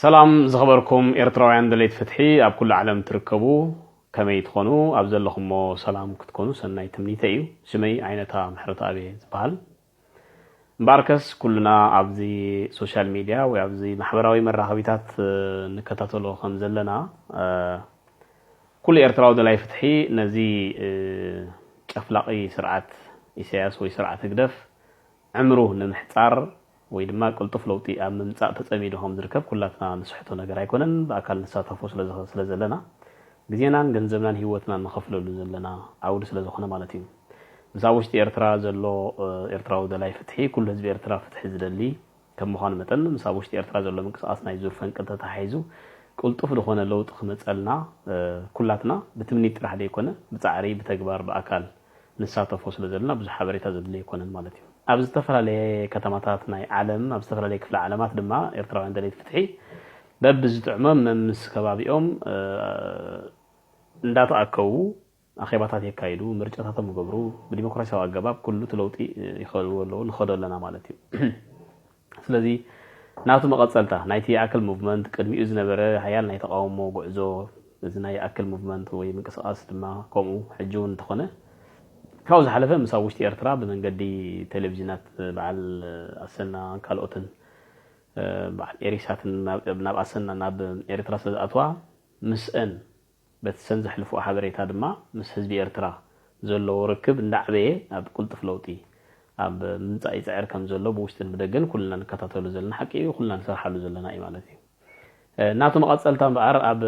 ሰላም ዝኸበርኩም ኤርትራውያን ደለይቲ ፍትሒ ኣብ ኩሉ ዓለም ትርከቡ፣ ከመይ ትኾኑ? ኣብ ዘለኹሞ ሰላም ክትኮኑ ሰናይ ትምኒተ እዩ። ሽመይ ዓይነታ ምሕረት ኣቤ ዝበሃል። እምበኣርከስ ኩልና ኣብዚ ሶሻል ሚድያ ወይ ኣብዚ ማሕበራዊ መራኸቢታት፣ እ፣ ንከታተሎ ከም ዘለና፣ እ፣ ኩሉ ኤርትራዊ ደላይ ፍትሒ ነዚ፣ እ፣ ጨፍላቒ ስርዓት ኢሳያስ ወይ ስርዓት ህግደፍ ዕምሩ ንምሕጻር ወይ ድማ ቅልጡፍ ለውጢ ኣብ ምምጻእ ተጸሚዱ ከም ዝርከብ ኩላትና ንስሕቶ ነገር ኣይኮነን። ብኣካል ንሳተፎ ስለ ዝኸ-፣ ስለ ዘለና ግዜናን ገንዘብናን ህይወትናን ንኸፍለሉ ዘለና ዓውዲ ስለ ዝኾነ ማለት እዩ። ምስ ኣብ ውሽጢ ኤርትራ ዘሎ፣ እ፣ ኤርትራዊ ደላይ ፍትሒ፣ ኩሉ ህዝቢ ኤርትራ ፍትሒ ዝደሊ ከም ምዃኑ መጠን፣ ምስ ኣብ ውሽጢ ኤርትራ ዘሎ ምንቅስቓስ ናይ ዙር ፈንቅል ተተሓሒዙ ቅልጡፍ ዝኾነ ለውጢ ክመጸልና፣ እ፣ ኩላትና ብትምኒት ጥራሕ ዘይኮነ፣ ብጻዕሪ፣ ብተግባር፣ ብኣካል ንሳተፎ ስለ ዘለና ብዙሕ ሓበሬታ ዘድልዮ ኣይኮነን ማለት እዩ። ኣብ ዝተፈላለየ ከተማታት ናይ ዓለም፣ ኣብ ዝተፈላለየ ክፍለ ዓለማት ድማ ኤርትራውያን ደለይቲ ፍትሒ በብዝጥዕሞም መምስ ከባቢኦም፣ እ፣ እንዳተኣከቡ ኣኼባታት የካይዱ፣ ምርጫታቶም ይገብሩ፣ ብዲሞክራሲያዊ ኣገባብ ኩሉ እቲ ለውጢ፣ እ፣ ይኸድዎ ኣለዉ፣ ንኸዶ ኣለና ማለት እዩ። ስለዚ ናቱ መቐጸልታ ናይቲ ይኣክል ሙቭመንት ቅድሚኡ ዝነበረ ሓያል ናይ ተቃውሞ ጉዕዞ፣ እዚ ናይ ይኣክል ሙቭመንት ወይ ምንቅስቓስ ድማ ከምኡ ሕጂ እውን እንተኾነ፣ ካብኡ ዝሓለፈ ምስ ኣብ ውሽጢ ኤርትራ ብመንገዲ ቴሌቪዥናት በዓል ኣሰና ካልኦትን፣ እ፣ በዓል ኤሪሳትን ናብ፣ ናብ ኣሰና ናብ ኤርትራ ስለ ዝኣትዋ ምስአን በቲ ሰን ዘሕልፍኦ ሓበሬታ ድማ ምስ ህዝቢ ኤርትራ ዘለዎ ርክብ እንዳዕበየ ኣብ ቅልጡፍ ለውጢ ኣብ ምምጻእ ይጽዕር ከም ዘሎ ብውሽጥን ብደገን ኩልና ንከታተሉ ዘለና ሓቂ እዩ፣ ኩልና ንሰርሓሉ ዘለና እዩ ማለት እዩ። እ፣ ናቱ መቐጸልታ እምበኣር ኣብ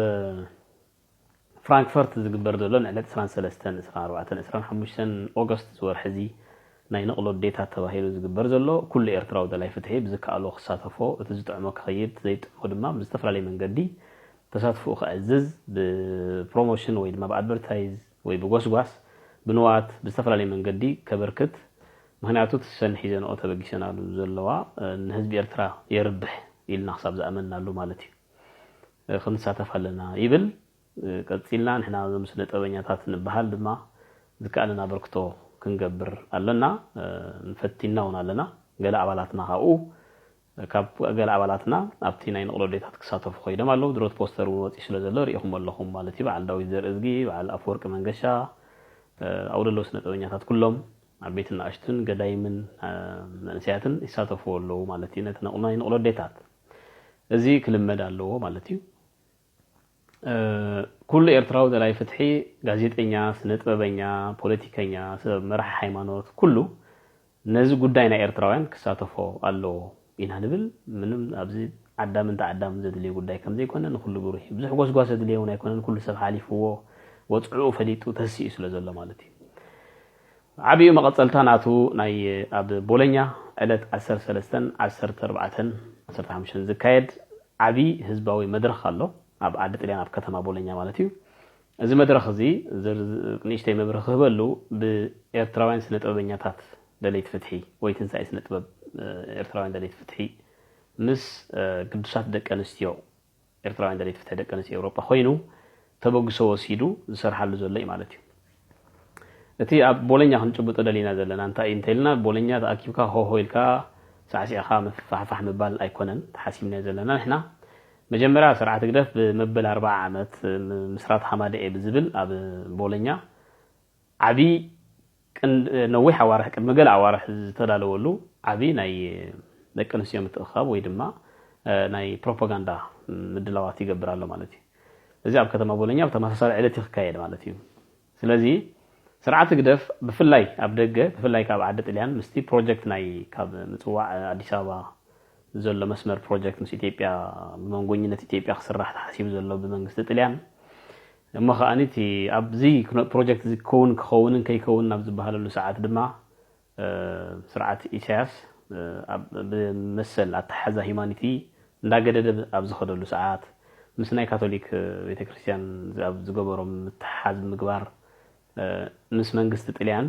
ፍራንክፈርት ዝግበር ዘሎ ንዕለት ዕስራን ሰለስተን፣ ዕስራን ኣርባዕተን፣ ዕስራን ሓሙሽተን ኦገስት ዝወርሒ እዚ ናይ ንቕሎ ኣዴታት ተባሂሉ ዝግበር ዘሎ ኩሉ ኤርትራዊ ደላይ ፍትሒ ብዝከኣሎ ክሳተፎ፣ እቲ ዝጥዕሞ ክኸይድ፣ ዘይጥዕሞ ድማ ብዝተፈላለየ መንገዲ ተሳትፎኡ ከዕዝዝ፣ ብፕሮሞሽን ወይ ድማ ብኣድቨርታይዝ ወይ ብጎስጓስ፣ ብንዋት፣ ብዝተፈላለየ መንገዲ ከበርክት። ምኽንያቱ እቲ ሰን ሒዘንኦ ተበጊሰናሉ ዘለዋ፣ እ፣ ንህዝቢ ኤርትራ የርብሕ ኢልና ክሳብ ዝኣመንናሉ ማለት እዩ። እ፣ ክንሳተፍ ኣለና ይብል። እ፣ ቀጺልና ንሕና እዞም ስነ ጥበበኛታት ንበሃል ድማ ዝከኣለና ኣበርክቶ ክንገብር ኣለና። እ፣ ንፈቲና እውን ኣለና። ገለ ኣባላትና ካብኡ፣ ካብ ገለ ኣባላትና ኣብቲ ናይ ንቕሎ ኣዴታት ክሳተፉ ከይዶም ኣለዉ። ድሮት ፖስተር እውን ወጺኡ ስለ ዘሎ ርኢኹም ኣለኹም ማለት እዩ። በዓል ዳዊት ዘርእዝጊ፣ በዓል ኣፈወርቂ መንገሻ፣ እ፣ ኣብኡ ዘለዉ ስነ ጥበበኛታት ኩሎም ዓበይትን ንኣሽቱን ገዳይምን፣ እ፣ መንእሰያትን ይሳተፉ ኣለዉ ማለት እዩ። ነቲ ንቕ-፣ ናይ ንቕሎ ኣዴታት እዚ ክልመድ ኣለዎ ማለት እዩ። እ፣ ኩሉ ኤርትራዊ ደላይ ፍትሒ፣ ጋዜጠኛ፣ ስነ ጥበበኛ፣ ፖለቲከኛ፣ ሰብ መራሒ ሃይማኖት፣ ኩሉ ነዚ ጉዳይ ናይ ኤርትራውያን ክሳተፎ ኣለዎ ኢና ንብል። ምንም ኣብዚ ዓዳምን ተዓዳምን ዘድልዮ ጉዳይ ከም ዘይኮነ ንኩሉ ብሩህ እዩ። ብዙሕ ጎስጓስ ዘድልዮ እውን ኣይኮነን። ኩሉ ሰብ ሓሊፍዎ፣ ወጽዕኡ ፈሊጡ ተሲኡ ስለ ዘሎ ማለት እዩ። ዓብዩ መቐጸልታ ናቱ ናይ ኣብ ቦሎኛ ዕለት ዓሰርተ ሰለስተን ዓሰርተ ኣርባዕተን ዓሰርተ ሓሙሽተን ዝካየድ ዓቢ ህዝባዊ መድረኽ ኣሎ፣ ኣብ ዓዲ ጥልያን ኣብ ከተማ ቦሎኛ ማለት እዩ። እዚ መድረኽ እዚ ዝር-፣ ንእሽተይ መብርሂ ክህበሉ፣ ብኤርትራውያን ስነ ጥበበኛታት ደለይቲ ፍትሒ ወይ ትንሳኤ ስነ ጥበብ፣ እ፣ ኤርትራውያን ደለይቲ ፍትሒ ምስ፣ እ፣ ግዱሳት ደቂ ኣንስትዮ፣ ኤርትራውያን ደለይቲ ፍትሒ ደቂ ኣንስትዮ ኤውሮጳ ኮይኑ ተበግሶ ወሲዱ ዝሰርሓሉ ዘሎ እዩ ማለት እዩ። እቲ ኣብ ቦሎኛ ክንጭብጦ ደሊና ዘለና እንታይ እዩ እንተኢልና፣ ቦሎኛ ተኣኪብካ ሆሆ ኢልካ ሳዕሲዕኻ ምፍሕፋሕ ምባል ኣይኮነን ተሓሲብናዮ ዘለና ንሕና። መጀመርያ ስርዓት ህግደፍ ብመበል ኣርብዓ ዓመት ም-፣ ምስራት ሃማደኤ ብዝብል ኣብ ቦሎኛ ዓቢ ቅን-፣ ነዊሕ ኣዋርሕ፣ ቅድሚ ገለ ኣዋርሕ ዝተዳለወሉ ዓቢ ናይ ደቂ ኣንስትዮ ምትእኽኻብ ወይ ድማ፣ እ፣ ናይ ፕሮፓጋንዳ ምድላዋት ይገብር ኣሎ ማለት እዩ። እዚ ኣብ ከተማ ቦሎኛ ብተመሳሳሊ ዕለት እዩ ክካየድ ማለት እዩ። ስለዚ ስርዓት ህግደፍ ብፍላይ ኣብ ደገ፣ ብፍላይ ካብ ዓዲ ጥልያን ምስቲ ፕሮጀክት ናይ ካብ ምጽዋዕ ኣዲስ ኣበባ ዘሎ መስመር ፕሮጀክት ምስ ኢትዮጵያ ብመንጎኝነት ኢትዮጵያ ክስራሕ ተሓሲቡ ዘሎ ብመንግስቲ ጥልያን እሞ ከኣኒ እቲ ኣብዚ ኩነ-፣ ፕሮጀክት እዚ ክኸውን ክኸውንን ከይከውንን ኣብ ዝበሃለሉ ሰዓት ድማ፣ እ፣ ስርዓት ኢሳያስ፣ እ፣ ኣብ፣ ብመሰል ኣተሓዛ ሂማኒቲ እንዳገደደ ኣብ ዝኸደሉ ሰዓት ምስ ናይ ካቶሊክ፣ እ፣ ቤተክርስትያን ኣብ ዝገበሮም ምትሓዝ ምግባር፣ እ፣ ምስ መንግስቲ ጥልያን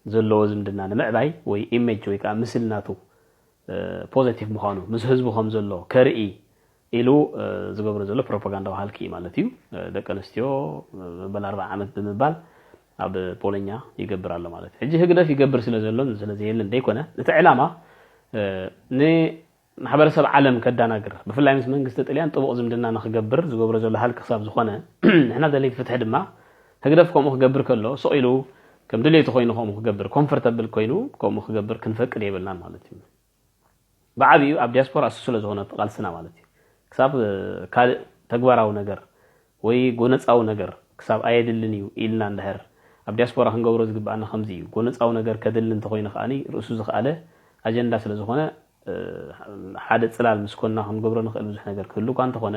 ዘለዎ ዝምድና ንምዕባይ ወይ ኢሜጅ ወይ ከዓ ምስል ናቱ፣ እ፣ ፖዘቲቭ ምዃኑ ምስ ህዝቡ ከም ዘሎ ከርኢ ኢሉ፣ እ፣ ዝገብሮ ዘሎ ፕሮፓጋንዳዊ ሃልኪ እዩ ማለት እዩ። እ፣ ደቂ ኣንስትዮ፣ እ፣ መበል ኣርብዓ ዓመት ብምባል ኣብ ፖለኛ ይገብር ኣሎ ማለት እዩ። ሕጂ ህግደፍ ይገብር ስለ ዘሎን ስለ ዘየልን ደይኮነ፣ እቲ ዕላማ፣ እ፣ ን-፣ ማሕበረሰብ ዓለም ከዳናግር፣ ብፍላይ ምስ መንግስቲ ጥልያን ጥቡቕ ዝምድና ንክገብር ዝገብሮ ዘሎ ሃልኪ ክሳብ ዝኾነ፣ ንሕና ደለይቲ ፍትሒ ድማ ህግደፍ ከምኡ ክገብር ከሎ ስቕ ኢሉ ከም ድሌቱ ኮይኑ ከምኡ ክገብር፣ ኮምፈርተብል ኮይኑ ከምኡ ክገብር ክንፈቅድ የብልናን ማለት እዩ። ብዓብዩ ኣብ ዲያስፖራ እሱ ስለ ዝኾነ ቃልስና ማለት እዩ። ክሳብ ካልእ ተግባራዊ ነገር ወይ ጎነፃዊ ነገር ክሳብ ኣየድልን እዩ ኢልና እንድሕር ኣብ ዲያስፖራ ክንገብሮ ዝግብኣና ከምዚ እዩ። ጎነፃዊ ነገር ከድሊ እንተኮይኑ ከዓኒ ርእሱ ዝኸኣለ ኣጀንዳ ስለ ዝኾነ ሓደ ፅላል ምስ ኮንና ክንገብሮ ንኽእል ብዙሕ ነገር ክህሉ እኳ እንተኾነ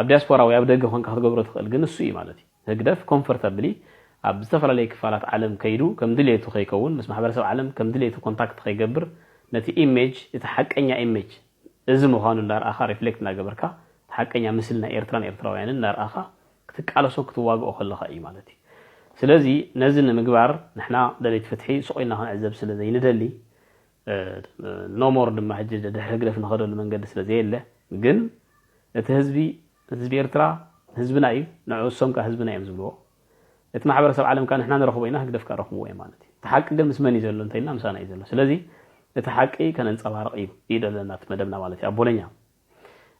ኣብ ዲያስፖራ ወይ ኣብ ደገ ኮንካ ክትገብሮ ትኽእል ግን እሱ እዩ ማለት እዩ። ህግደፍ ኮምፈርተብሊ ኣብ ዝተፈላለዩ ክፋላት ዓለም ከይዱ ከም ድሌቱ ከይከውን ምስ ማሕበረሰብ ዓለም ከም ድሌቱ ኮንታክት ከይገብር ነቲ ኢሜጅ እቲ ሓቀኛ ኢሜጅ እዚ ምዃኑ እንዳረኣኻ ሪፍሌክት እንዳገበርካ እቲ ሓቀኛ ምስል ናይ ኤርትራን ኤርትራውያንን እንዳረኣኻ ክትቃለሶ ክትዋግኦ ከለኻ እዩ ማለት እዩ። ስለዚ ነዚ ንምግባር ንሕና ደለይቲ ፍትሒ ስቕ ኢልና ክንዕዘብ ስለ ዘይንደሊ ኖሞር ድማ ሕጂ ድሕሪ ህግደፍ ንኸደሉ መንገዲ ስለ ዘየለ ግን እቲ ህዝቢ ህዝቢ ኤርትራ ህዝብና እዩ። ንዕኡ እሶም ከ ህዝብና እዮም ዝብልዎ። እቲ ማሕበረሰብ ዓለም ከ ንሕና ንረኽቦ ኢና ህግደፍ ከ ረኽብዎ እዩ ማለት እዩ። እቲ ሓቂ ግን ምስ መን እዩ ዘሎ እንተኢልና ምሳና እዩ ዘሎ። ስለዚ እቲ ሓቂ ከነንፀባርቕ እዩ እዩ ደለና እቲ መደብና ማለት እዩ ኣብ ቦለኛ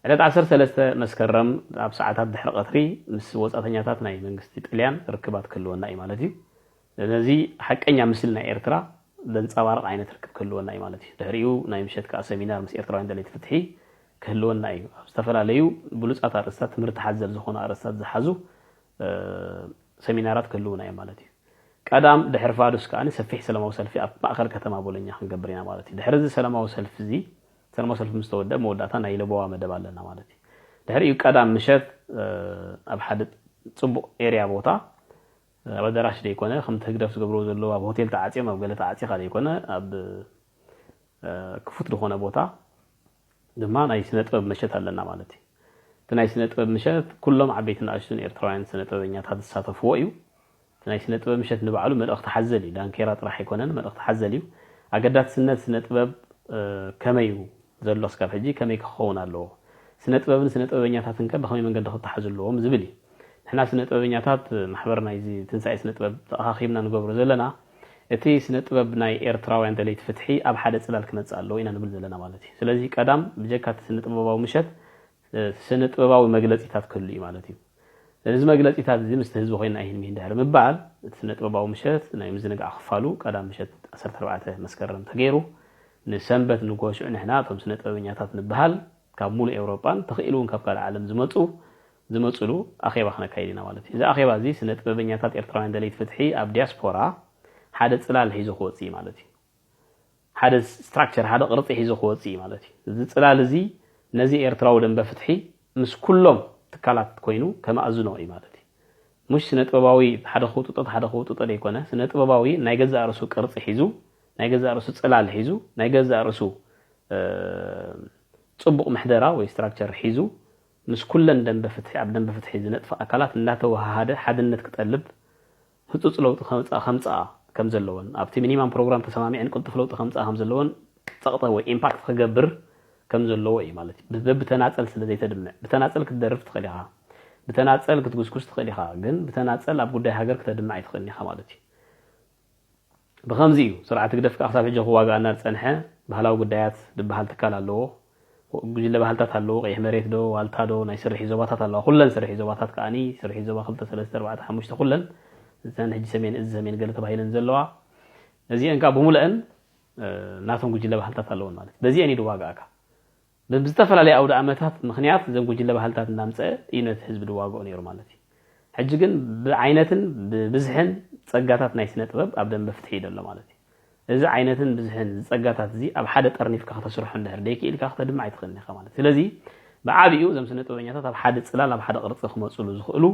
ዕለት ዓሰርተ ሰለስተ መስከረም ኣብ ሰዓታት ድሕሪ ቀትሪ ምስ ወፃተኛታት ናይ መንግስቲ ጥልያን ርክባት ክህልወና እዩ ማለት እዩ። ነዚ ሓቀኛ ምስል ናይ ኤርትራ ዘንፀባርቕ ዓይነት ርክብ ክህልወና እዩ ማለት እዩ። ድሕሪኡ ናይ ምሸት ከዓ ሰሚናር ምስ ኤርትራውያን ደለይቲ ፍትሒ ክህልወና እዩ። ኣብ ዝተፈላለዩ ብሉፃት ኣርእስታት ትምህርቲ ሓዘል ዝኾኑ ኣርእስታት ዝሓዙ ሰሚናራት ክህልውና እዮም ማለት እዩ። ቀዳም ድሕሪ ፋዱስ ከዓ ሰፊሕ ሰላማዊ ሰልፊ ኣብ ማእኸል ከተማ ቦሎኛ ክንገብር ኢና ማለት እዩ። ድሕሪ እዚ ሰላማዊ ሰልፊ እዚ ሰላማዊ ሰልፊ ምስ ተወደአ መወዳእታ ናይ ለበዋ መደብ ኣለና ማለት እዩ። ድሕሪኡ ቀዳም ምሸት ኣብ ሓደ ፅቡቕ ኤርያ ቦታ ኣብ ኣዳራሽ ዘይኮነ ከምቲ ህግደፍ ዝገብርዎ ዘለዉ ኣብ ሆቴል ተዓፅዮም ኣብ ገለ ተዓፂኻ ዘይኮነ ኣብ ክፉት ዝኾነ ቦታ ድማ ናይ ስነ ጥበብ ምሸት ኣለና ማለት እዩ። እቲ ናይ ስነ ጥበብ ምሸት ኩሎም ዓበይትን ንኣሽቱን ኤርትራውያን ስነ ጥበበኛታት ዝሳተፍዎ እዩ። እቲ ናይ ስነ ጥበብ ምሸት ንባዕሉ መልእኽቲ ሓዘል እዩ። ዳንኬራ ጥራሕ ኣይኮነን፣ መልእኽቲ ሓዘል እዩ። ኣገዳስነት ስነ ጥበብ ከመይ እዩ ዘሎ እስካብ ሕጂ ከመይ ክኸውን ኣለዎ? ስነ ጥበብን ስነ ጥበበኛታትን ከ ብኸመይ መንገዲ ክተሓዙ ኣለዎም ዝብል እዩ። ንሕና ስነ ጥበበኛታት ማሕበር ናይዚ ትንሳኤ ስነ ጥበብ ተኣኻኺብና ንገብሮ ዘለና እቲ ስነ ጥበብ ናይ ኤርትራውያን ደለይቲ ፍትሒ ኣብ ሓደ ጽላል ክመጽእ ኣለዎ ኢና ንብል ዘለና ማለት እዩ። ስለዚ ቀዳም ብጀካ እቲ ስነ ጥበባዊ ምሸት ስነ ጥበባዊ መግለጺታት ክህሉ እዩ ማለት እዩ። እዚ መግለጺታት እዚ ምስቲ ህዝቢ ኮይና ኣይህን ምሂን ድሕሪ ምባል እቲ ስነ ጥበባዊ ምሸት ናይ ምዝንጋዕ ክፋሉ ቀዳም ምሸት ዓሰርተ ኣርባዕተ መስከረም ተገይሩ ንሰንበት ንጎሽዑ ንሕና እቶም ስነ ጥበበኛታት ንበሃል ካብ ሙሉእ ኤውሮጳን ተኽኢሉ እውን ካብ ካልእ ዓለም ዝመፁ ዝመፅሉ ኣኼባ ክነካይድ ኢና ማለት እዩ። እዚ ኣኼባ እዚ ስነ ጥበበኛታት ኤርትራውያን ደለይቲ ፍትሒ ኣብ ዲያስፖራ ሓደ ፅላል ሒዙ ክወፅእ እዩ ማለት እዩ። ሓደ ስትራክቸር ሓደ ቅርፂ ሒዙ ክወፅእ እዩ ማለት እዩ። እዚ ፅላል እዚ ነዚ ኤርትራዊ ደንበ ፍትሒ ምስ ኩሎም ትካላት ኮይኑ ከመኣዝኖ እዩ ማለት እዩ። ሙሽ ስነ ጥበባዊ ሓደ ክውጥጦ ሓደ ክውጥጦ ዘይኮነ ስነ ጥበባዊ ናይ ገዛእ ርእሱ ቅርፂ ሒዙ ናይ ገዛእ ርእሱ ፅላል ሒዙ ናይ ገዛእ ርእሱ ፅቡቕ ምሕደራ ወይ ስትራክቸር ሒዙ ምስ ኩለን ደንበ ፍትሒ ኣብ ደንበ ፍትሒ ዝነጥፍ ኣካላት እንዳተወሃሃደ ሓድነት ክጠልብ ህፁፅ ለውጢ ከምፅኣ ከምፅኣ ከም ዘለዎን ኣብቲ ሚኒማም ፕሮግራም ተሰማሚዐን ቅልጡፍ ለውጢ ከምፅኣ ከም ዘለዎን ፀቕጠ ወይ ኢምፓክት ክገብር ከም ዘለዎ እዩ ማለት እዩ። በብተናፀል ስለ ዘይተድምዕ ብተናፀል ክትደርፍ ትኽእል ኢኻ፣ ብተናፀል ክትጉስጉስ ትኽእል ኢኻ፣ ግን ብተናፀል ኣብ ጉዳይ ሃገር ክተድምዕ ኣይትኽእልን ኢኻ ማለት እዩ። ብኸምዚ እዩ ስርዓት ህግደፍ ከዓ ክሳብ ሕጂ ክዋጋኣና ዝፀንሐ። ባህላዊ ጉዳያት ዝበሃል ትካል ኣለዎ። ጉጅለ ባህልታት ኣለዎ። ቀይሕ መሬት ዶ ዋልታ ዶ ናይ ስርሒ ዞባታት ኣለዋ። ኩለን ስርሒ ዞባታት ከዓኒ ስርሒ ዞባ ክልተ ሰለስተ ኣርባዕተ ሓሙሽተ ኩለን እዘን ሕጂ ሰሜን እዚ ሰሜን ገለ ተባሂለን ዘለዋ እዚአን ከዓ ብምሉአን ናቶም ጉጅለ ባህልታት ኣለውን ማለት በዚአን እዩ ዝዋጋእካ። ብዝተፈላለየ ኣውደ ኣመታት ምኽንያት እዘን ጉጅለ ባህልታት እንዳምፀአ እዩ ነቲ ህዝቢ ዝዋግኦ ነይሩ ማለት እዩ። ሕጂ ግን ብዓይነትን ብብዝሕን ፀጋታት ናይ ስነ ጥበብ ኣብ ደንበ ፍትሒ እዩ ዘሎ ማለት እዩ። እዚ ዓይነትን ብዝሕን ዝፀጋታት እዚ ኣብ ሓደ ጠርኒፍካ ከተስርሖ እንድሕር ደይክኢልካ ክተድምዕ ኣይትኽእልን ኢኻ ማለት እዩ። ስለዚ ብዓብኡ እዞም ስነ ጥበበኛታት ኣብ ሓደ ፅላል ኣብ ሓደ ቅርፂ ክመፅሉ ዝኽእሉ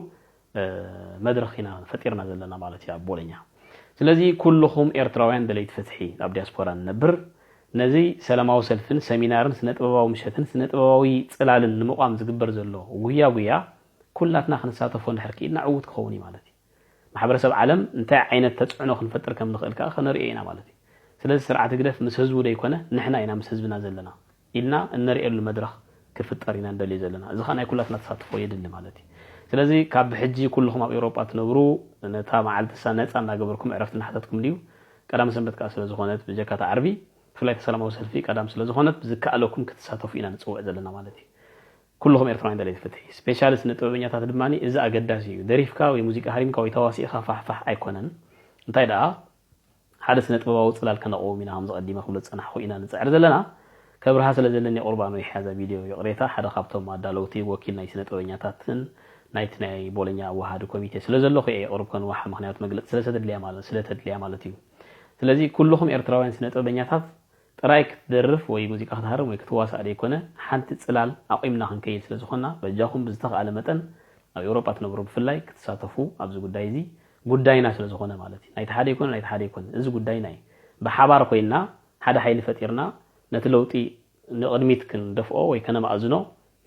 መድረኽ ኢና ፈጢርና ዘለና ማለት እዩ ኣብ ቦለኛ። ስለዚ ኩልኹም ኤርትራውያን ደለይቲ ፍትሒ ኣብ ዲያስፖራ ንነብር ነዚ ሰላማዊ ሰልፍን ሰሚናርን ስነ ጥበባዊ ምሸትን ስነ ጥበባዊ ፅላልን ንምቋም ዝግበር ዘሎ ጉያ ጉያ ኩላትና ክንሳተፎ እንድሕር ክኢልና ዕዉት ክኸውን እዩ ማለት እዩ። ማሕበረሰብ ዓለም እንታይ ዓይነት ተፅዕኖ ክንፈጥር ከም ንኽእል ከዓ ከነርእዮ ኢና ማለት እዩ። ስለዚ ስርዓት ህግደፍ ምስ ህዝቡ ደይኮነ ንሕና ኢና ምስ ህዝብና ዘለና ኢልና እነርእየሉ መድረኽ ክፍጠር ኢና እንደልዮ ዘለና። እዚ ከዓ ናይ ኩላትና ተሳትፎ የድሊ ማለት እዩ። ስለዚ ካብ ብሕጂ ኩልኹም ኣብ ኤውሮጳ ትነብሩ ነታ መዓልቲ እሳ ነፃ እናገበርኩም ዕረፍቲ እናሓተትኩም ድዩ? ቀዳመ ሰንበት ከዓ ስለ ዝኾነት ብጀካታ ዓርቢ ብፍላይ ሰላማዊ ሰልፊ ቀዳም ስለ ዝኾነት ብዝከኣለኩም ክትሳተፉ ኢና ንፅውዕ ዘለና ማለት እዩ። ኩልኹም ኤርትራውያን ደለይቲ ፍትሒ፣ ስፔሻሊ ስነ ጥበበኛታት ድማ እዚ ኣገዳሲ እዩ። ደሪፍካ ወይ ሙዚቃ ሃሪምካ ወይ ተዋሲእካ ፋሕፋሕ ኣይኮነን። እንታይ ደኣ ሓደ ስነ ጥበባዊ ፅላል ከነቕውም ኢና፣ ከም ዝቐዲመ ክብሎ ዝፀናሕኩ ኢና ንፅዕር ዘለና። ከብርሃ ስለ ዘለኒ ቁርባን ወይ ሓዛ ቪድዮ ይቕሬታ፣ ሓደ ካብቶም ኣዳለውቲ ወኪል ናይ ስነ ጥበበኛታትን ናይቲ ናይ ቦለኛ ኣዋሃዲ ኮሚቴ ስለ ዘለኹ እየ የቕርብ ከንዋሓ፣ ምክንያቱ መግለፂ ስለ ተድልያ ማለት ስለ ተድልያ ማለት እዩ። ስለዚ ኩልኹም ኤርትራውያን ስነ ጥበበኛታት ጥራይ ክትደርፍ ወይ ሙዚቃ ክትሃርም ወይ ክትዋሳእ ደይኮነ፣ ሓንቲ ጽላል ኣቑምና ክንከይድ ስለ ዝኾንና፣ በጃኹም ብዝተኻእለ መጠን ኣብ ኤውሮጳ ትነብሩ ብፍላይ ክትሳተፉ ኣብዚ ጉዳይ እዚ ጉዳይና ስለ ዝኾነ ማለት እዩ። ናይቲ ሓደ ይኮነ ናይቲ ሓደ ይኮነ፣ እዚ ጉዳይና እዩ። ብሓባር ኮይንና ሓደ ሓይሊ ፈጢርና ነቲ ለውጢ ንቕድሚት ክንደፍኦ ወይ ከነማእዝኖ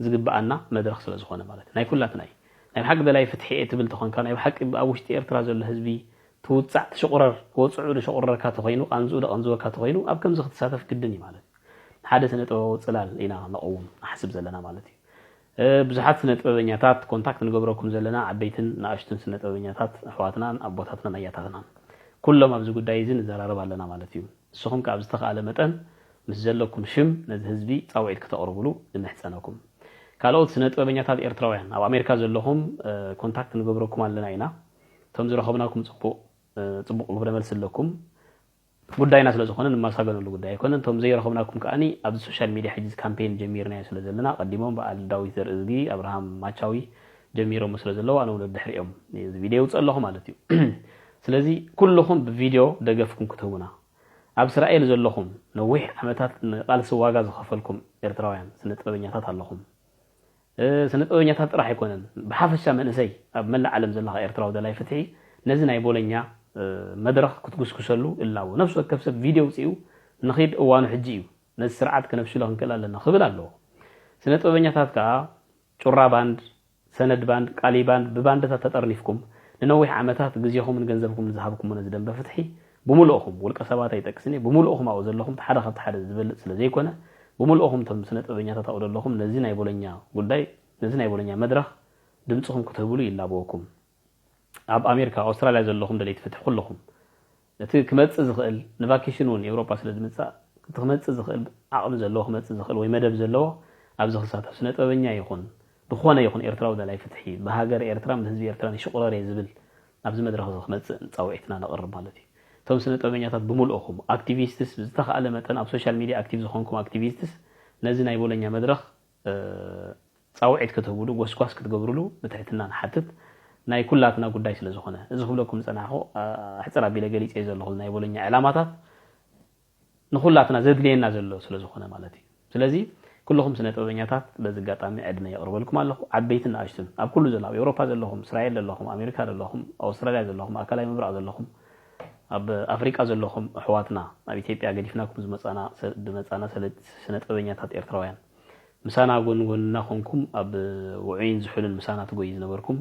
ዝግብኣና መድረኽ ስለ ዝኾነ ማለት እዩ። ናይ ኩላትና እዩ። ናይ ብሓቂ ደላይ ፍትሒ እየ ትብል ተኾንካ፣ ናይ ብሓቂ ኣብ ውሽጢ ኤርትራ ዘሎ ህዝቢ ትውጻዕ ትሽቑረር፣ ወጽዑ ዝሽቑረረካ ተኾይኑ፣ ቃንዝኡ ደቐንዝወካ ተኾይኑ፣ ኣብ ከምዚ ክትሳተፍ ግድን እዩ ማለት እዩ። ሓደ ስነ ጥበባዊ ጽላል ኢና ነቐውም ንሓስብ ዘለና ማለት እዩ። እ፣ ብዙሓት ስነ ጥበበኛታት ኮንታክት ንገብረኩም ዘለና፣ ዓበይትን ንኣሽቱን ስነ ጥበበኛታት ኣሕዋትናን ኣቦታትናን ኣያታትናን። ኩሎም ኣብዚ ጉዳይ እዚ ንዘራረብ ኣለና ማለት እዩ። ንስኹም ከኣ ብዝተኻእለ መጠን ምስ ዘለኩም ሽም ነዚ ህዝቢ ጻውዒት ክተቕርቡሉ ንምሕጸነኩም። ካልኦት ስነ ጥበበኛታት ኤርትራውያን ኣብ ኣሜሪካ ዘለኹም፣ እ፣ ኮንታክት ንገብረኩም ኣለና ኢና። እቶም ዝረኸብናኩም ጽቡቕ፣ እ፣ ጽቡቕ ግብረ መልሲ ኣለኩም። ጉዳይና ስለ ዝኾነ ንመሳገነሉ ጉዳይ ኣይኮነን። እቶም ዘይረኸብናኩም ከኣኒ ኣብዚ ሶሻል ሚድያ ሕጂ ካምፔን ጀሚርናዮ ስለ ዘለና፣ ቀዲሞም በዓል ዳዊት ዘርእዝጊ፣ ኣብርሃም ማቻዊ ጀሚሮሞ ስለ ዘለዉ፣ ኣነ እውን ድሕሪኦም እዚ ቪድዮ ይውፅእ ኣለኹ ማለት እዩ። ስለዚ ኩልኹም ብቪድዮ ደገፍኩም ክትህቡና፣ ኣብ እስራኤል ዘለኹም ነዊሕ ዓመታት ንቃልሲ ዋጋ ዝኸፈልኩም ኤርትራውያን ስነ ጥበበኛታት ኣለኹም። እ፣ ስነ ጥበበኛታት ጥራሕ ኣይኮነን፣ ብሓፈሻ መንእሰይ ኣብ መላእ ዓለም ዘለኻ ኤርትራዊ ደላይ ፍትሒ ነዚ ናይ ቦለኛ፣ እ፣ መድረኽ ክትጉስጉሰሉ እላቦ። ነፍሲ ወከፍ ሰብ ቪድዮ ውፅኡ ንኺድ እዋኑ ሕጂ እዩ፣ ነዚ ስርዓት ከነፍሽሎ ክንክእል ኣለና ክብል ኣለዎ። ስነ ጥበበኛታት ከኣ ጩራ ባንድ፣ ሰነድ ባንድ፣ ቃሊ ባንድ፣ ብባንድታት ተጠርኒፍኩም ንነዊሕ ዓመታት ግዜኹምን ገንዘብኩምን ዝሃብኩሞ ነዚ ደንበ ፍትሒ ብምልእኹም፣ ውልቀ ሰባት ኣይጠቅስን እየ፣ ብምልእኹም ኣብኡ ዘለኹም እቲ ሓደ ካብቲ ሓደ ዝበልጽ ስለ ዘይኮነ፣ ብምልእኹም እቶም ስነ ጥበበኛታት ኣብኡ ዘለኹም ነዚ ናይ ቦለኛ ጉዳይ፣ ነዚ ናይ ቦለኛ መድረኽ ድምጽኹም ክትህብሉ ይላበወኩም። ኣብ ኣሜሪካ፣ ኣውስትራልያ ዘለኹም ደለይቲ ፍትሒ ኩለኹም፣ እቲ ክመጽእ ዝኽእል ንቫኬሽን እውን ኤውሮጳ ስለ ዝምጻእ፣ እቲ ክመጽእ ዝኽእል ዓቕሚ ዘለዎ ክመጽእ ዝኽእል ወይ መደብ ዘለዎ ኣብዚ ክሳተፍ ስነ ጥበበኛ ይኹን ዝኾነ ይኹን ኤርትራዊ ደላይ ፍትሒ ብሃገር ኤርትራን ብህዝቢ ኤርትራን ይሽቑረር እየ ዝብል ኣብዚ መድረኽ እዚ ክመጽእ ጻውዒትና ነቕርብ ማለት እዩ። እቶም ስነ ጥበበኛታት ብምልእኹም ኣክቲቪስትስ ብዝተኻእለ መጠን ኣብ ሶሻል ሚድያ ኣክቲቭ ዝኾንኩም ኣክቲቪስትስ ነዚ ናይ ቦለኛ መድረኽ፣ እ፣ ጻውዒት ክትህብሉ፣ ጎስጓስ ክትገብርሉ ብትሕትና ንሓትት። ናይ ኩላትና ጉዳይ ስለ ዝኾነ፣ እዚ ክብለኩም ዝጸናሕኩ፣ ኣ፣ ኣሕጽር ኣቢለ ገሊጸዮ ዘለኹ ናይ ቦለኛ ዕላማታት ንኹላትና ዘድልየና ዘሎ ስለ ዝኾነ ማለት እዩ። ስለዚ ኩልኹም ስነ ጥበበኛታት በዚ ኣጋጣሚ ዕድመ የቕርበልኩም ኣለኹ። ዓበይትን ንኣሽቱን፣ ኣብ ኩሉ ዘሎ፣ ኣብ ኤውሮፓ ዘለኹም፣ እስራኤል ዘለኹም፣ ኣሜሪካ ዘለኹም፣ ኣውስትራልያ ዘለኹም፣ ኣካላይ ምብራቕ ዘለኹም፣ ኣብ ኣፍሪቃ ዘለኹም ኣሕዋትና፣ ኣብ ኢትዮጵያ ገዲፍናኩም ዝመጻና፣ ዝመጻና ስነ ጥበበኛታት ኤርትራውያን፣ ምሳና ጎን ጎንና ኮንኩም ኣብ ውዑይን ዝሑልን ምሳና ትጎዩ ዝነበርኩም፣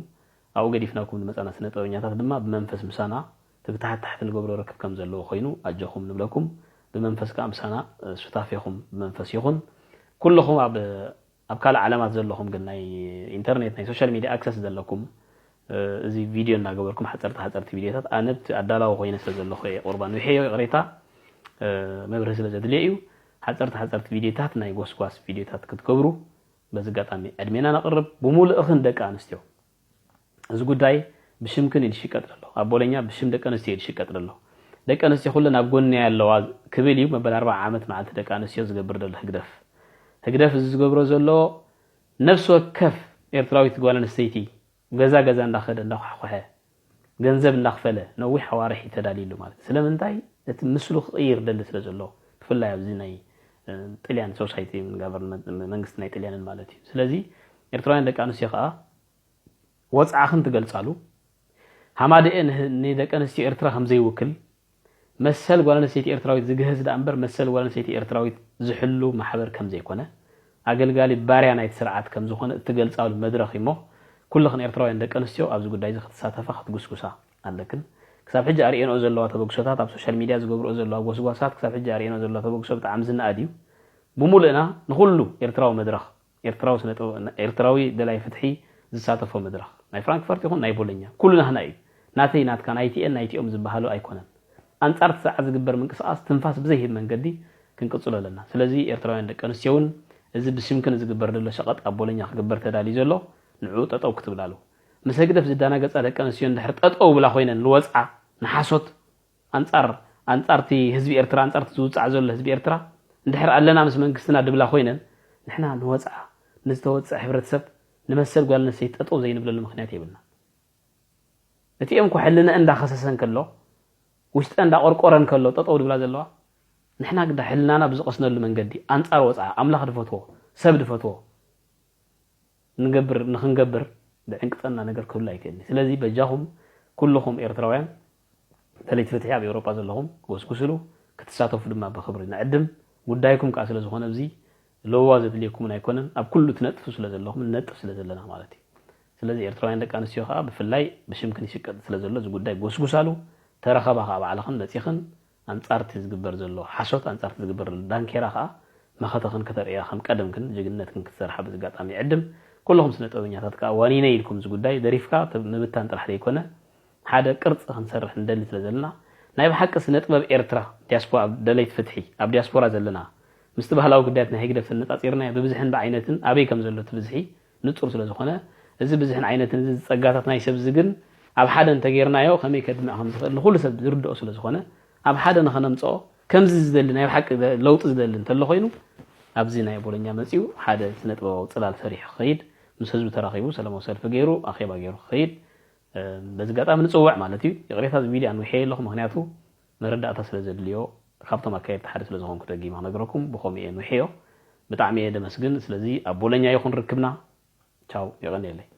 ኣብኡ ገዲፍናኩም ዝመጻና ስነ ጥበበኛታት ድማ ብመንፈስ ምሳና እቲ ብታሕቲ ታሕቲ ንገብሮ ርክብ ከም ዘለዎ ኮይኑ ኣጆኹም ንብለኩም። ብመንፈስ ከኣ ምሳና፣ እ፣ ሱታፌኹም ብመንፈስ ይኹን። ኩልኹም ኣብ፣ ኣብ ካልእ ዓለማት ዘለኹም ግን ናይ ኢንተርኔት ናይ ሶሻል ሚድያ ኣክሰስ ዘለኩም፣ እ፣ እዚ ቪድዮ እናገበርኩም ሓጸርቲ ሓጸርቲ ቪድዮታት ኣነ ኣብቲ ኣዳላዊ ኮይነ ስለ ዘለኹ እየ ቁርባን ውሕዮ ይቕሬታ፣ እ፣ መብርሂ ስለ ዘድልዮ እዩ። ሓጸርቲ ሓጸርቲ ቪድዮታት ናይ ጎስጓስ ቪድዮታት ክትገብሩ በዚ ኣጋጣሚ ዕድሜና ነቕርብ። ብምሉእኽን ደቂ ኣንስትዮ እዚ ጉዳይ ብሽምክን እዩ ዝሽቀጥ ዘሎ። ኣብ ቦለኛ ብሽም ደቂ ኣንስትዮ እዩ ዝሽቀጥ ዘሎ። ደቂ ኣንስትዮ ኩለን ኣብ ጎንና ኣለዋ ክብል እዩ መበል ኣርብዓ ዓመት መዓልቲ ደቂ ኣንስትዮ ዝገብር ዘሎ ህግደፍ። ህግደፍ እዚ ዝገብሮ ዘሎ ነፍሲ ወከፍ ኤርትራዊት ጓል ኣንስተይቲ ገዛ ገዛ እንዳኸደ እንዳኳሕኮሐ ገንዘብ እንዳኽፈለ ነዊሕ ኣዋርሕ እዩ ተዳልዩሉ ማለት እዩ። ስለምንታይ? እቲ ምስሉ ክቕይር ደሊ ስለ ዘሎ፣ ብፍላይ ኣብዚ ናይ፣ እ፣ ጥልያን ሶሳይቲ ጋቨርንመንት መንግስቲ ናይ ጥልያንን ማለት እዩ። ስለዚ ኤርትራውያን ደቂ ኣንስትዮ ከዓ ወፅዓኽን ትገልፃሉ። ሃማደኤ ንህ-፣ ንደቂ ኣንስትዮ ኤርትራ ከም ዘይውክል፣ መሰል ጓል ኣንስተይቲ ኤርትራዊት ዝግህስ ደኣ እምበር መሰል ጓል ኣንስተይቲ ኤርትራዊት ዝሕሉ ማሕበር ከም ዘይኮነ፣ ኣገልጋሊ ባርያ ናይቲ ስርዓት ከም ዝኾነ እትገልፃሉ መድረኽ እሞ፣ ኩልኽን ኤርትራውያን ደቂ ኣንስትዮ ኣብዚ ጉዳይ እዚ ክትሳተፋ ክትጉስጉሳ ኣለክን። ክሳብ ሕጂ ኣርእየንኦ ዘለዋ ተበግሶታት፣ ኣብ ሶሻል ሚድያ ዝገብርኦ ዘለዋ ጎስጓሳት፣ ክሳብ ሕጂ ኣርእየንኦ ዘለዋ ተበግሶ ብጣዕሚ ዝነኣድ እዩ። ብምሉእና ንኹሉ ኤርትራዊ መድረኽ፣ ኤርትራዊ ስነ ጥበብ፣ ኤርትራዊ ደላይ ፍትሒ ዝሳተፎ መድረኽ፣ ናይ ፍራንክፈርት ይኹን ናይ ቦሎኛ፣ ኩሉ ናህና እዩ። ናተይ ናትካ፣ ናይቲኤን ናይቲኦም ዝበሃሉ ኣይኮነን። ኣንጻር እቲ ስርዓት ዝግበር ምንቅስቓስ ትንፋስ ብዘይህብ መንገዲ ክንቅጽሎ ኣለና። ስለዚ ኤርትራውያን ደቂ ኣንስትዮ እውን እዚ ብስምክን ዝግበር ዘሎ ሸቐጥ ኣብ ቦሎኛ ክግበር ተዳልዩ ዘሎ ንዕኡ ጠጠው ክትብላሉ። ምስ ህግደፍ ዝደናገጻ ደቂ ኣንስትዮ እንድሕር ጠጠው ብላ ኮይነን ንወጽዓ ንሓሶት ኣንጻር ኣንጻርቲ ህዝቢ ኤርትራ ኣንጻርቲ ዝውጻዕ ዘሎ ህዝቢ ኤርትራ እንድሕር ኣለና ምስ መንግስትና ድብላ ኮይነን ንሕና ንወጽዓ ንዝተወጽዐ ሕብረተሰብ ንመሰል ጓል ኣንስተይቲ ጠጠው ዘይንብለሉ ምክንያት የብልና። እቲኦም እኮ ሕልነ እንዳኸሰሰን ከሎ ውሽጠ እንዳቆርቆረን ከሎ ጠጠው ድብላ ዘለዋ ንሕና ግዳ ሕልናና ብዝቐስነሉ መንገዲ ኣንጻር ወጽዓ ኣምላኽ ድፈትዎ ሰብ ድፈትዎ ንገብር ንኽንገብር ድዕንቅጸና ነገር ክህሉ ኣይክእልን። ስለዚ በጃኹም ኩልኹም ኤርትራውያን ደለይቲ ፍትሒ ኣብ ኤውሮጳ ዘለኹም ጎስጉስሉ ክትሳተፉ ድማ ብኽብሪ ንዕድም። ጉዳይኩም ከዓ ስለ ዝኾነ ኣብዚ ለዋ ዘድልየኩምን ኣይኮነን። ኣብ ኩሉ ትነጥፉ ስለ ዘለኹም ንነጥፍ ስለ ዘለና ማለት እዩ። ስለዚ ኤርትራውያን ደቂ ኣንስትዮ ከዓ ብፍላይ ብሽምክን ይሽቀጥ ስለ ዘሎ እዚ ጉዳይ ጎስጉሳሉ። ተረኸባ ከዓ ባዕልኽን መፂኽን ኣንጻርቲ ዝግበር ዘሎ ሓሶት ኣንጻርቲ ዝግበር ዘሎ ዳንኬራ ከዓ መኸተኽን ከተርእያ ከም ቀደምክን ጅግንነትክን ክትሰርሓ በዚ ኣጋጣሚ ይዕድም። ኩልኹም ስነ ጥበበኛታት ከዓ ዋኒነ ኢልኩም እዚ ጉዳይ ደሪፍካ ምብታን ጥራሕ ዘይኮነ ሓደ ቅርፂ ክንሰርሕ ንደሊ ስለ ዘለና ናይ ብሓቂ ስነ ጥበብ ኤርትራ ዲያስፖራ ደለይቲ ፍትሒ ኣብ ዲያስፖራ ዘለና ምስቲ ባህላዊ ጉዳያት ናይ ህግደፍ ተነፃፂርናዮ ብብዝሕን ብዓይነትን ኣበይ ከም ዘሎ እቲ ብዝሒ ንጹር ስለ ዝኾነ እዚ ብዝሕን ዓይነትን እዚ ጸጋታት ናይ ሰብ እዚ ግን ኣብ ሓደ እንተጌርናዮ ከመይ ከድምዕ ከም ዝኽእል ንኹሉ ሰብ ዝርድኦ ስለ ዝኾነ ኣብ ሓደ ንኸነምጽኦ ከምዚ ዝደሊ ናይ ብሓቂ ለውጢ ዝደሊ እንተሎ ኮይኑ ኣብዚ ናይ ቦሎኛ መጺኡ ሓደ ስነ ጥበባዊ ጽላል ሰሪሑ ክኸይድ ምስ ህዝቢ ተራኺቡ ሰላማዊ ሰልፊ ገይሩ ኣኼባ ገይሩ ክኸይድ በዚ ኣጋጣሚ ንጽውዕ ማለት እዩ። ይቕሬታ እዚ ቪድዮ ኣንዊሐዮ ኣለኹ፣ ምኽንያቱ መረዳእታ ስለ ዘድልዮ ካብቶም ኣካየድቲ ሓደ ስለ ዝኾንኩ ደጊመ ክነግረኩም ብኸምኡ እየ ኣንዊሐዮ። ብጣዕሚ እየ ደመስግን። ስለዚ ኣብ ቦሎኛ ይኹን ርክብና። ቻው፣ የቐንየለይ።